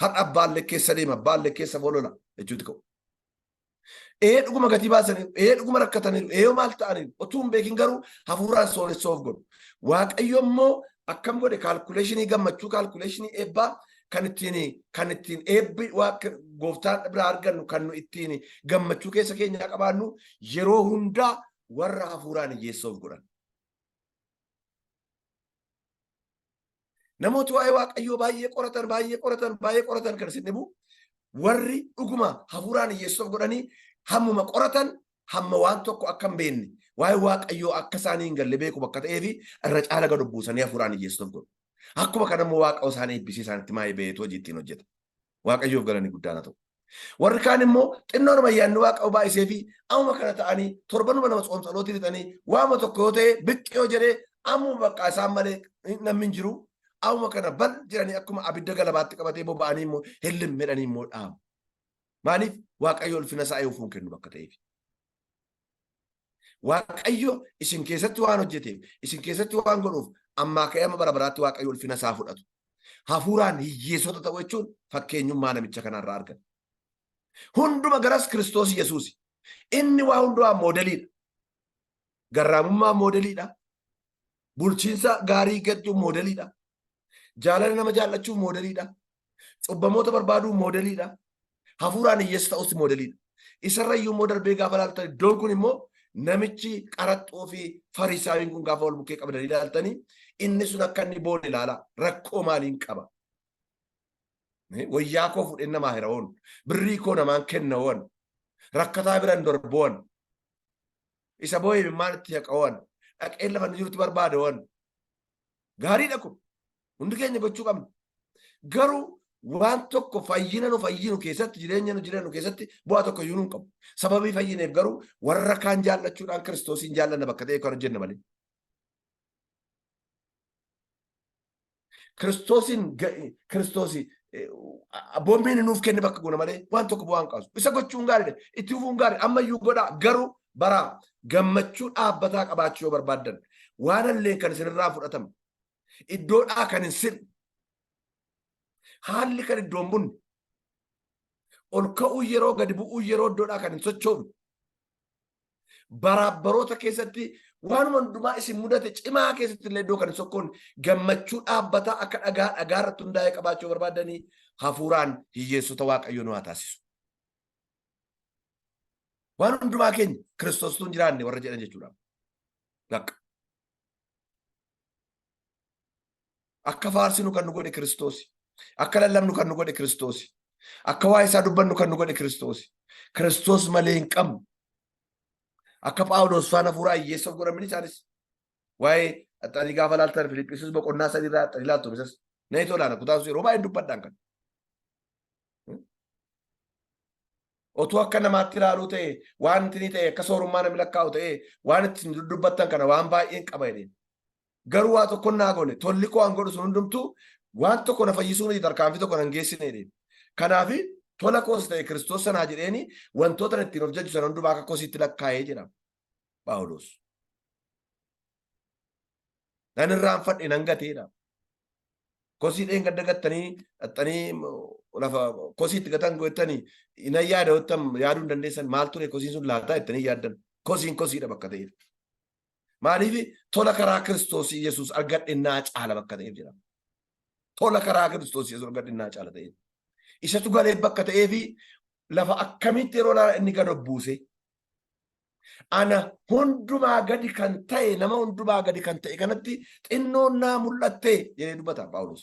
Har'a abbaallee keessa deema, abbaallee keessa bolola jechuutti ka'u. Ee dhuguma gatii baasaniiru, ee dhuguma rakkataniiru, ee maal ta'aniiru, utuu hin beekin garuu hafuuraan sooressoo of godhu. Waaqayyo immoo akkam godhe kaalkuleeshinii gammachuu, kaalkuleeshinii eebbaa kan ittiin eebbi gooftaan biraa argannu kan nu ittiin gammachuu keessa keenyaa qabaannu yeroo hundaa warra hafuuraan hiyyeessa of godhan. Namooti waa'ee Waaqayyoo baay'ee qoratan, baay'ee qoratan, baay'ee qoratan kan isin dhibu warri dhuguma hafuuraan hiyyeessa of godhanii hammuma qoratan hamma waan tokko akka hin beekne waa'ee Waaqayyoo akka isaanii hin galle beeku bakka ta'eefi irra caala gad buusanii hafuuraan hiyyeessa of godhu. Akkuma kana immoo Waaqa isaan eebbisee isaanitti maayee beetu hojii ittiin hojjeta. Waaqayyoof galanni guddaan haa ta'u. Warri kaan immoo xinnoonuma ayyaanni Waaqa baay'isee fi ammuma kana ta'anii torbanuma 2 tsoomtsalootii fixanii waama tokko yoo ta'e biqqi yoo jedhee ammuma bakka isaan malee namni hin jiru. Ammuma kana bal jedhanii akkuma abidda galabaatti qabatee boba'anii immoo hillim jedhanii immoo dhaamu. Maaliif Waaqayyo ulfina isaa eeguuf hin kennu bakka ta'eef. Waaqayyo isin keessatti waan hojjeteef, isin keessatti waan godhuuf ammaa ka'ee amma bara baraatti Waaqayyo ulfina isaa fudhatu. Hafuuraan hiyyeessota ta'uu jechuun fakkeenyummaa namicha kanarraa argata. Hunduma garas Kiristoos Yesuusi. Inni waa hundumaa moodeliidha. Garraamummaa moodeliidha. Bulchiinsa gaarii gochuun moodeliidha. Jaalala nama jaallachuuf moodeliidha. Cubbamoota barbaaduu moodeliidha. Hafuuraan hiyyeessa ta'us moodeliidha. Isarra iyyuu immoo darbee gaafa ilaaltan iddoon kun immoo namichi qaraxxuu fi fariisaawiin kun gaafa wal bukkee qabdanii ilaaltanii inni sun akka inni boone ilaala. Rakkoo maaliin qaba? Wayyaa koo fuudheen namaa hirawoon, birrii koo namaan kennawoon, rakkataa biran darboon, isa boo'ee imimmaan itti haqawoon, dhaqeen lafa inni jirutti barbaadawoon. Gaariidha kun. Hundi keenya gochuu qabna. Garuu waan tokko fayyina nu fayyinu keessatti jireenya nu jiraannu keessatti bu'aa tokko iyyuu nu hin qabu. Sababii fayyineef garuu warra kaan jaallachuudhaan Kiristoosiin jaallanna bakka ta'e kan hojjenna malee. Kiristoosiin Kiristoosi abboommiin nuuf kenne bakka goona malee waan tokko bu'aa hin qaasu. Isa gochuun gaariidha. Itti fufuun gaariidha. Ammayyuu godhaa garuu baraa gammachuu dhaabbataa qabaachuu yoo barbaaddan waan illee kan isinirraa fudhatamu iddoodhaa kan hin sirne haalli kan iddoo hin bunne ol ka'uu yeroo gadi bu'uu yeroo iddoodhaa kan hin sochoofne baraaf baroota keessatti waanuma hundumaa isin mudate cimaa keessatti illee iddoo kan hin sokkoonne gammachuu dhaabbataa akka dhagaa dhagaa irratti hundaa'ee qabaachuu barbaadanii hafuuraan hiyyeessota Waaqayyo nu haa taasisu. Waan hundumaa keenya Kiristoostuu hin jiraanne warra jedhan jechuudha. Bakka. Akka faarsinu kan nu godhe Kiristoosi. Akka lallabnu kan nu godhe Kiristoosi. Akka waa'ee isaa dubbannu kan nu godhe Kiristoosi. Kiristoos malee hin qabnu. Akka Phaawulos faana hafuuraa hiyyeessa of godhan isaanis. Waa'ee axxanii gaafa laaltan Filiphisius boqonnaa 3 irraa axxanii laaltu isas. Na tolaana kutaan sun yeroo baay'ee dubbadhaan kan. Otuu akka namaatti ilaaluu ta'e waan inni ta'e akka soorummaa namni lakkaa'u ta'e waan ittiin dudubbattan kana waan baay'een qaba jedheen. Garuu waa tokko naa goone tolli koo an godhu sun hundumtuu waan tokko na fayyisuu miti tarkaanfii tokko nan geessine jedheen. Kanaaf tola koos ta'e Kiristoos sanaa jedheeni wantoota ittiin of jajju sana hundumaa akka kosiitti lakkaa'ee jedha Phaawulos. Nan irraanfadhe nan gateedha. Kosii dheengadda gattanii dhaxxanii lafa kosii itti gatan gottanii nan yaada jettan yaaduu hin dandeessan maal ture kosiin sun laataa jettanii yaaddan kosiin kosiidha bakka ta'eef. Maaliif tola karaa Kiristoos Yesuus argadhe naa caala bakka ta'eef jedhama. Tola karaa Kiristoos Yesuus argadhe naa caala ta'eef. Isatu galee bakka ta'eefi lafa akkamitti yeroo laala inni gad of buuse Ana hundumaa gadi kan ta'e nama hundumaa gadi kan ta'e kanatti xinnoon naa mul'atte jedhee dubbata Phaawulos.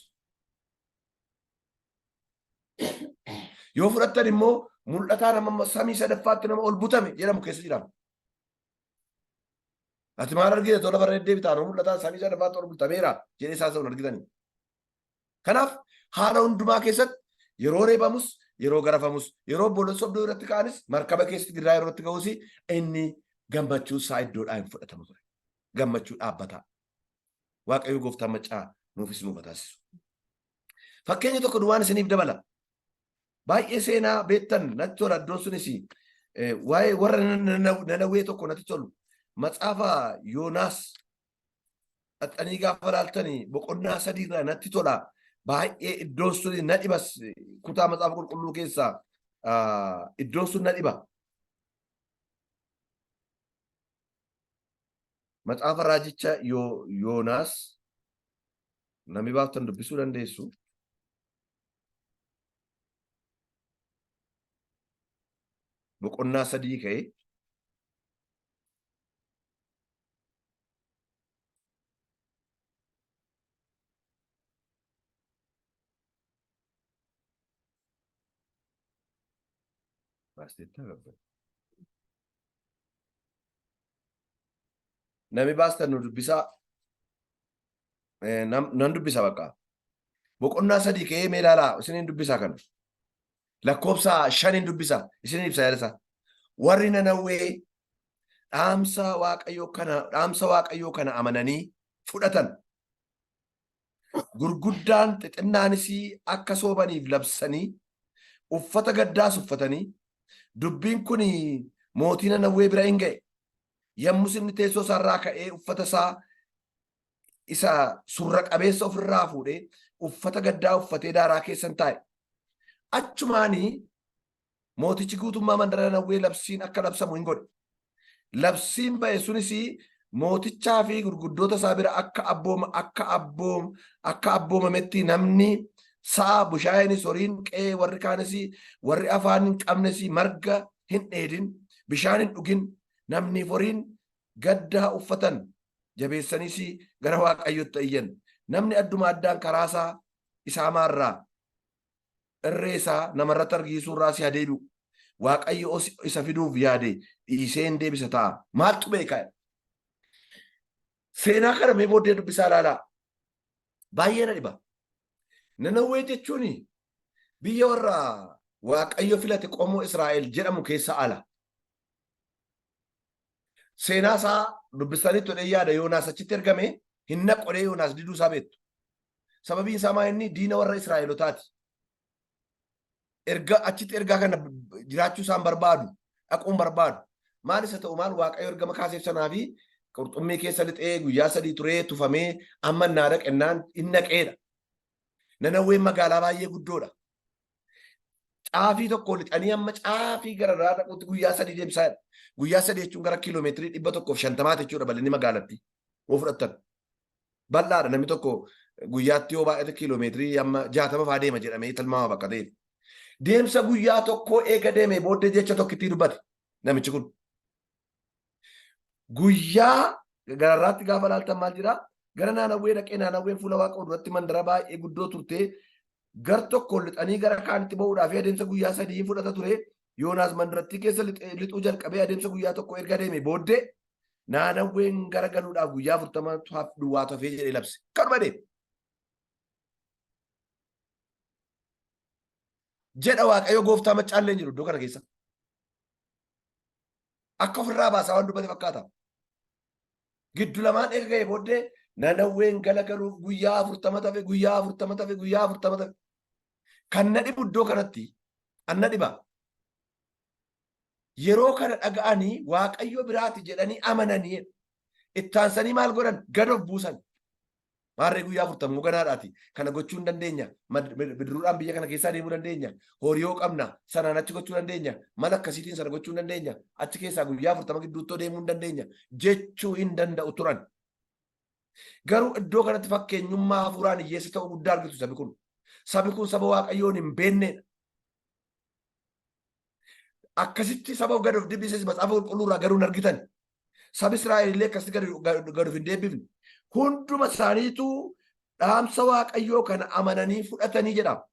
Yoo fudhattan immoo mul'ataa nama samii sadaffaatti nama ol butame jedhamu keessa jira. Ati maal argite tola farra deddeebitaa nama mul'ataa samii sadaffaatti ol butameera jedhee isaa sana argitanii. Kanaaf haala hundumaa keessatti yeroo reebamus, yeroo garafamus, yeroo obboloota sobduu irratti ka'anis, markaba keessatti gidiraa yeroo irratti ga'us inni gammachuu isaa iddoodhaa hin fudhatamu ture. Gammachuu dhaabbataa. Waaqayyo gooftaan maccaa nuufis nuuf haa taasisu. Fakkeenya tokko duwwaan isiniif dabala. Baay'ee seenaa beektan natti tola iddoon sunis waa'ee warra Nanawwee tokko natti tolu. Matsaafa Yoonaas Dhaxxanii gaafa laaltanii boqonnaa 3 irraa natti tola. Baay'ee iddoon sun na dhibas kutaa macaafa qulqulluu keessaa iddoon sun na dhiba. Macaafa raajicha Yoonaas namni baaftan dubbisuu dandeessu. Boqonnaa 3 ka'e. Baasteettaa qabda. Namni baastan nu dubbisaa. Nan dubbisa bakka. Boqonnaa 3 ka'ee mee ilaalaa isiniin dubbisaa kana. Lakkoofsa 5n dubbisa isiniin ibsa yaada isaa. Warri Nanawwee dhaamsa Waaqayyoo kana dhaamsa Waaqayyoo kana amananii fudhatan. Gurguddaan xixinnaanis akka soomaniif labsanii uffata gaddaas uffatanii dubbiin kun mootii Nanawwee bira in ga'e. Yommus inni teessoo isaa irraa ka'ee uffata isaa isa surra qabeessa ofirraa fuudhee uffata gaddaa uffatee daaraa keessan taa'e. Achumaanii mootichi guutummaa mandara Nanawwee labsiin akka labsamu hin godhe. Labsiin ba'e sunis mootichaa fi gurguddoota isaa bira akka abbooma akka abboom akka abboomametti namni sa'a bushaayeenis horiin qe'ee warri kaanis warri afaan hin qabnes marga hin dheedin bishaan hin dhugin namni horiin gaddaa uffatan jabeessaniis gara Waaqayyotti iyyan. Namni adduma addaan karaa isaa isa hamaarraa irree isaa namarratti argisiisuu irraa si haa deebi'u. Waaqayyo isa fiduuf yaade dhiisee hin deebisa ta'a. Maaltu beeka? Seenaa kana mee booddee dubbisaa ilaalaa. Baay'ee na dhiba. Nanawwee jechuun Biyya warra Waaqayyo filate qomoo Israa'el jedhamu keessa ala. Seenaa isaa dubbistanitti odhee yaada Yoonaas achitti ergame hin naqodhee Yoonaas diduu isaa beektu. Sababiin isaa maa inni diina warra Israa'elotaati. Erga achitti ergaa kana jiraachuu isaan barbaadu dhaquun barbaadu. Maal isa ta'u maal Waaqayyo ergama kaaseef sanaa fi qurxummii keessa lixee guyyaa 3 turee tufamee amma naa dhaqennaan hin naqeedha. Nanawween magaalaa baay'ee guddoodha. Caafii tokko lixanii amma caafii gara irraa dhaquutti guyyaa 3 deemsaa jedha. Guyyaa 3 jechuun gara kiiloomeetirii 150 jechuudha bal'inni magaalattii. Yoo fudhattan. Bal'aadha namni tokko guyyaatti yoo baay'ate kiiloomeetirii amma 60 fa'aa deema jedhamee tilmaama bakka ta'eef. Deemsa guyyaa tokkoo eega deemee booddee jecha tokkittii dubbate namichi kun. Guyyaa gararraatti gaafa laaltan maal jira? Gara Naanawwee dhaqee Naanawween fuula Waaqa duratti mandara baay'ee guddoo turte. Gar tokko lixanii gara kaanitti ba'uudhaaf adeemsa guyyaa 3 fudhata ture. Yoonaas mandarattii keessa lixuu jalqabee adeemsa guyyaa tokko erga deeme booddee Naanawween gara galuudhaaf guyyaa 40 duwwaa hafee jedhee labse. Kanuma deeme. Jedha Waaqayyo gooftaa maccaallee hin jiru iddoo kana keessa. Akka ofirraa baasaa waan dubbate fakkaata. Giddu lamaan erga ga'e booddee Nanawween galagaluuf guyyaa 40 tafe, guyyaa 40 tafe, guyyaa 40 tafe. Kan na dhibu iddoo kanatti an na dhiba. Yeroo kana dhaga'anii Waaqayyo biraati jedhanii amananii ittaansanii maal godhan gad of buusan. Maarree guyyaa 40 ganaadhaati. Kana gochuu hin dandeenya. Bidiruudhaan biyya kana keessaa deemuu dandeenya. Horii yoo qabna sanaan achi gochuu dandeenya. Mala akkasiitiin sana gochuu hin dandeenya. Achi keessaa guyyaa 40 gidduuttoo deemuu hin dandeenya. Jechuu hin danda'u turan. Garuu iddoo kanatti fakkeenyummaa hafuuraan hiyyeessa ta'uu guddaa argitu sabi kun. Sabi kun saba Waaqayyoon hin beeknedha. Akkasitti saba gad of deebises macaafa qulqulluu irraa garuu hin argitan. Sabi Israa'el illee akkasitti gad of hin deebifne. Hunduma isaaniitu dhaamsa Waaqayyoo kana amananii fudhatanii jedhama.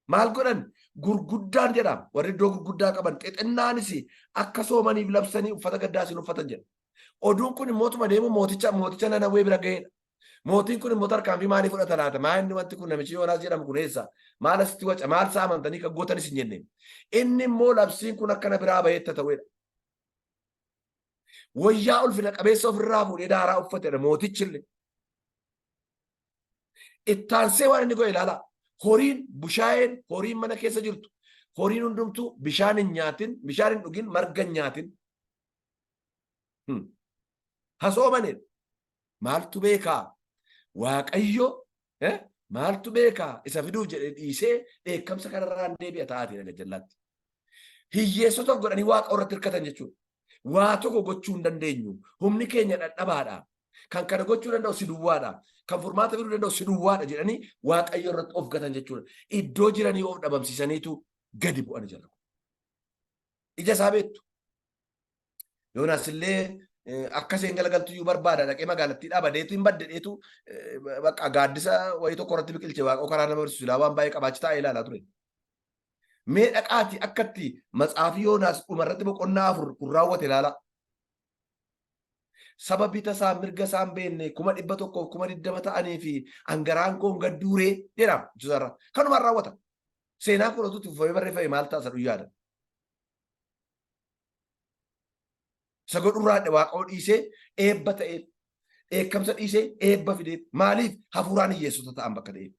Maal godhan? Gurguddaan jedhama. Warri iddoo gurguddaa qaban xixinnaanis akka soomaniif labsanii uffata gaddaa isin uffatan jedha. Oduun kun immoo tuma deemu mooticha Nanawwee bira ga'eedha. Mootiin kun immoo tarkaanfii maalii fudhata laata? Maa inni wanti kun namichi Yoonaas jedhamu kun eessa? Maal asitti waca? Maal isaa amantanii kan gootanis hin jenne. Inni immoo labsiin kun akkana biraa baheetta ta'uudha. Wayyaa ulfina qabeessa ofirraa fuudhee daaraa uffatedha mootichillee. Ittaansee waan inni godhe ilaalaa. Horiin bushaayeen horiin mana keessa jirtu horiin hundumtuu bishaan hin nyaatin bishaan hin dhugin marga hin nyaatin. Hasoomanidha. Maaltu beekaa? Waaqayyo maaltu beekaa isa fiduuf jedhee dhiisee dheekkamsa kanarraan deebi'a ta'aatii dhaga jallaatti. Hiyyeessota godhanii waaqa irratti hirkatan jechuudha. Waa tokko gochuu hin dandeenyu. Humni keenya dhadhabaadha. Kan kana gochuu danda'u si duwwaadha. Kan furmaata fiduu danda'u si duwwaadha jedhanii waaqayyo irratti of gatan jechuudha. Iddoo jiranii of dhabamsiisaniitu gadi bu'an jala. Ija isaa beektu. Yoonaas illee akka isheen galagaltu iyyuu barbaada dhaqee magaalattii dhaabadeetu hin baddeetu bakka gaaddisa wayii tokko irratti biqilche waaqoo karaa nama barsiisu ilaa waan baay'ee qabaachi taa'ee ilaalaa ture. Mee dhaqaati akkatti matsaafii Yoonaas dhumarratti boqonnaa 4 kun raawwate ilaalaa. Saba bita isaa mirga isaa hin beekne 120,000 ta'anii fi angaraan koo hin gadduuree jedhama jechuusarra. Kanumaan raawwata. Seenaan kun otuu itti fufamee barreeffame maal ta'a isa dhuyyaadha. Isa godhurraa waaqoo dhiisee eebba ta'eef, dheekkamsa dhiisee eebba fideef, maaliif hafuuraan hiyyeessota ta'an bakka ta'eef.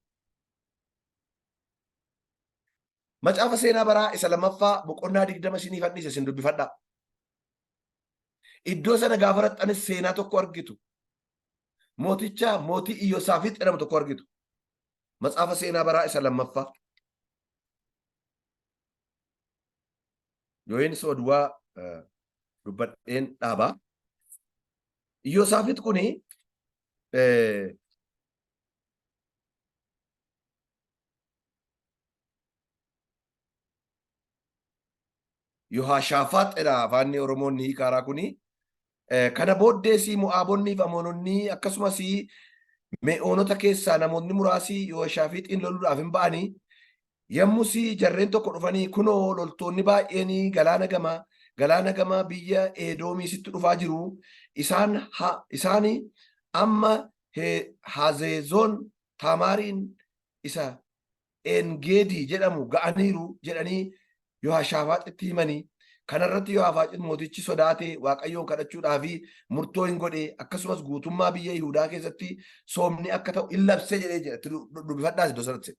Macaafa seenaa baraa isa lammaffaa boqonnaa 20 isiniif dhiise isin dubbifadhaa. Iddoo sana gaafa raxxanis seenaa tokko argitu. Mooticha mootii Iyyoosaafix jedhamu tokko argitu. Macaafa seenaa baraa isa lammaffaa. Yooyin isa oduwaa dubbadheen dhaaba. Iyyoosaafix kuni Yohaashaafaat jedha afaanni Oromoon ni hiikaaraa kuni. Kana booddees Mo'aabonni fi Amoononni akkasumas Me'oonota keessaa namoonni muraasi Yohaashaafiixiin loluudhaaf hin ba'anii. Yommus jarreen tokko dhufanii kunoo loltoonni baay'een galaana gama biyya Eedoomii sitti dhufaa jiru. Isaan isaan amma Hazeezoon Taamaariin isa Engeedii jedhamu ga'aniiru jedhanii Yohaashaafaaxitti himanii. Kanarratti Yohaafaaxi mootichi sodaatee Waaqayyoon kadhachuudhaaf murtoo hin godhe, akkasumas guutummaa biyya Yihudaa keessatti soomni akka ta'u hin labse jedhee jedha. Itti dubbifadhaas iddoo sanatti.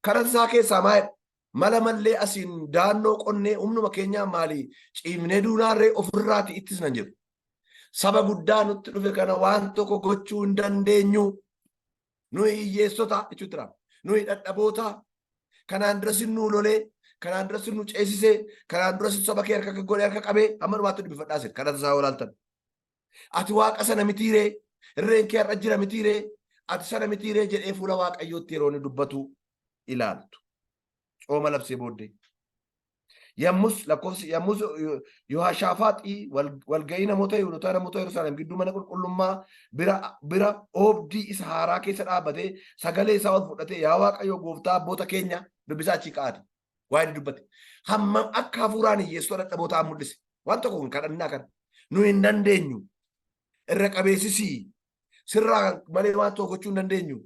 Kadhata isaa keessaa maal jedha? Mala mallee asiin daannoo qonnee humnuma keenyaa maali ciimnee duunaarree ofirraati ittisnan jedhu. Saba guddaa nutti dhufe kana waan tokko gochuu hin dandeenyu. Nuyi hiyyeessota jechuutti jira. Nuyi dadhaboota. Kanaan dura sin nuu lolee, kanaan dura sin nu ceesisee, kanaan dura sin saba kee harka godhee harka qabee hamma dhumaatti dubbifadhaa sin kadhata isaa olaaltan. Ati waaqa sana mitiiree, irreen kee har'a jira mitiiree, ati sana mitiiree jedhee fuula Waaqayyootti yeroo inni dubbatu ilaaltu. Cooma labsee booddee. Yammus lakkoofsi yammus Yohaashaafaaxi walga'ii namoota Yihuudotaa namoota Yerusaalem gidduu mana qulqullummaa bira bira oobdii isa haaraa keessa dhaabbatee sagalee isaa ol fudhatee, yaa Waaqayyo gooftaa abboota keenya, dubbisaa achii ka'aati. Waa inni dubbate. Hammam akka hafuuraan hiyyeessota dadhaboo ta'an mul'ise. Waan tokko kun kadhannaa kana. Nu hin dandeenyu. Irra qabeessisii. Sirraa malee waan tokko gochuu hin dandeenyu.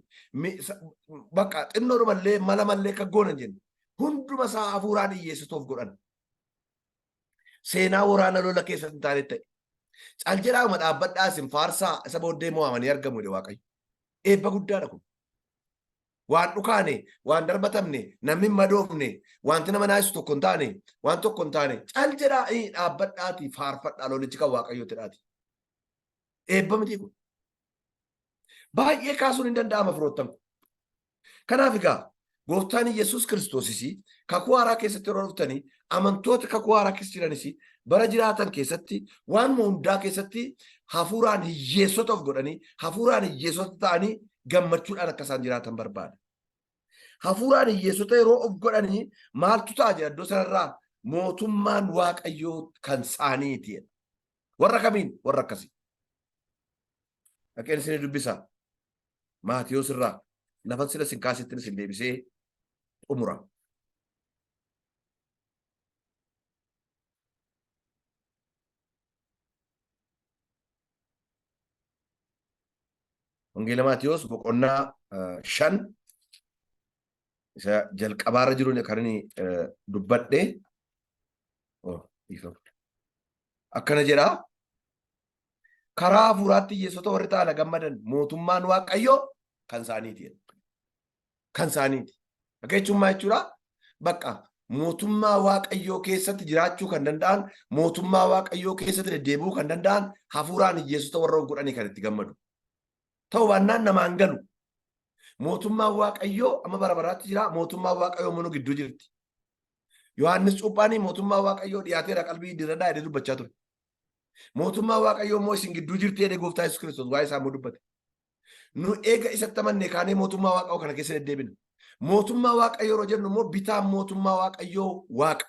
Bakka xinnoodhumallee mala mallee akka goonan jennu. Hunduma isaa hafuuraan hiyyeessitoof godhan. Seenaa waraana lola keessatti hin taane ta'e. Cal jedhaama dhaabbadhaa isin faarsaa, isa booddee mo'amanii argamu jedhe Waaqayyo. Eebba guddaadha kun. Waan dhukaane, waan darbatamne, namni hin madoofne, wanti nama naasisu tokko hin taane, waan tokko hin taane, cal jedhaa dhaabbadhaatii faarfadhaa, lolichi kan Waaqayyooti dhaati. Eebba miti kun. Baay'ee kaasuun hin danda'ama, firoottan kun. Kanaaf egaa gooftaan Yesuus Kiristoosis kakuu haaraa keessatti yeroo dhuftanii, amantoota kakuu haaraa keessa jiranis bara jiraatan keessatti waanuma hundaa keessatti hafuuraan hiyyeessota of godhanii, hafuuraan hiyyeessota ta'anii gammachuudhaan akka isaan jiraatan barbaada. Hafuuraan hiyyeessota yeroo of godhanii maaltu ta'a jedha iddoo sanarraa? Mootummaan Waaqayyoo kan isaaniiti. Warra kamiin? Warra akkasii. Dhaqeen isin dubbisa. Maatiyos irraa lafa sila isin kaasettin isin deebisee xumura. Wangeela Maatiyos boqonnaa 5 isa jalqabaarra jiru kan inni dubbadhe. Akkana jedha. Karaa hafuuraatti hiyyeessota warri ta'an gammadan, mootummaan Waaqayyoo kan isaaniiti. Kan isaaniiti. Akka jechuun maal jechuudha? Bakka mootummaa Waaqayyoo keessatti jiraachuu kan danda'an, mootummaa Waaqayyoo keessatti deddeebi'uu kan danda'an, hafuuraan hiyyeessota warra of godhanii kan itti gammadu. Ta'uu baannaan namaan galu. Mootummaan Waaqayyoo amma bara baraatti jira. Mootummaan Waaqayyoo immoo nu gidduu jirti. Yohaannis Cuuphaanii mootummaa Waaqayyoo dhiyaateera, qalbii jijjiirradhaa jedhee dubbachaa ture. Mootummaa Waaqayyoo immoo isin gidduu jirti jedhee gooftaa Yesuus Kiristoos waa'ee isaa immoo dubbate. Nu eega isatti amannee kaanee mootummaa Waaqayyoo kana keessa deddeebina. Mootummaa Waaqayyoo yeroo jennu immoo bitaan mootummaa Waaqayyoo Waaqa.